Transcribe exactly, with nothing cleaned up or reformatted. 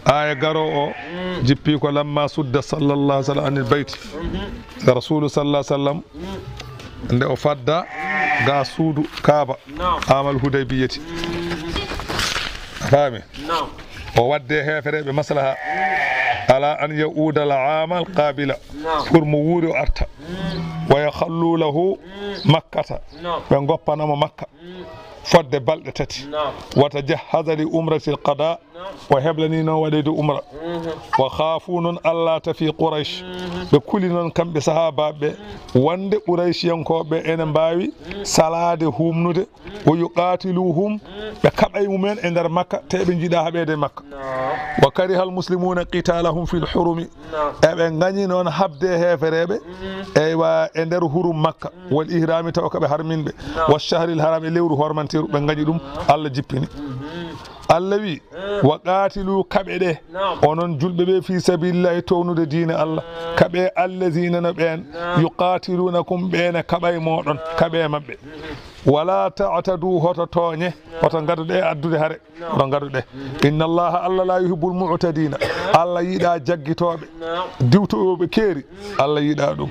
Aaya garoowo o jippi ko lamma sudda sallallahu alaihi wasallam anil bayti. Nde Rasulu sallallahu alaihi wasallam, nde o fadda ga suudu Kaaba, amal Hudaybiyati. A faami? O wadde heefereɓe maslaha. Ala an ya'uda al amal qabila. Pour mo wuuri o arta. Wa yakhallu lahu Makkata. Ɓe goppana mo Makka. Fodde balɗe tati. Wa tajahhaza li umratil qada. O heblani noon waɗeyde umra. Wa khaafu noon Allah tafi Quraysh. Ɓe kuli noon kamɓe sahaabaaɓe ɓe, wonde Qurayshiyankooɓe ene mbaawi salaade, humnude. Wa yuqatiluhum, ɓe kaɓay mumen e nder Makka, te ɓe njiɗa haɓeede Makka. Wa karihal muslimuna qitalahum fil hurumi. Eɓe ngañi noon haɓde heefereɓe, eywa, e nder hurum Makka, wal ihrami, tawa ko ɓe harminɓe, wa shahril haram, e lewru hormanteru, ɓe ngañi ɗum, Allah jippini. Allah wi, wa qatilu, kaɓe ɗe, onon julɓe ɓe, fi sabilillahi, townude diine Allah, kaɓe allazina, no ɓeen, yuqatilunakum, ɓeene kaɓay moɗon, kaɓe maɓɓe. Wala ta'tadu, hoto tooñe, hoto ngaduɗe e addude hare. Oɗon ngaduɗe. Inna Allaha, Allah, la yuhibbul mu'tadina. Allah yiɗa jaggitooɓe, diwtoyooɓe keeri. Allah yiɗa ɗum.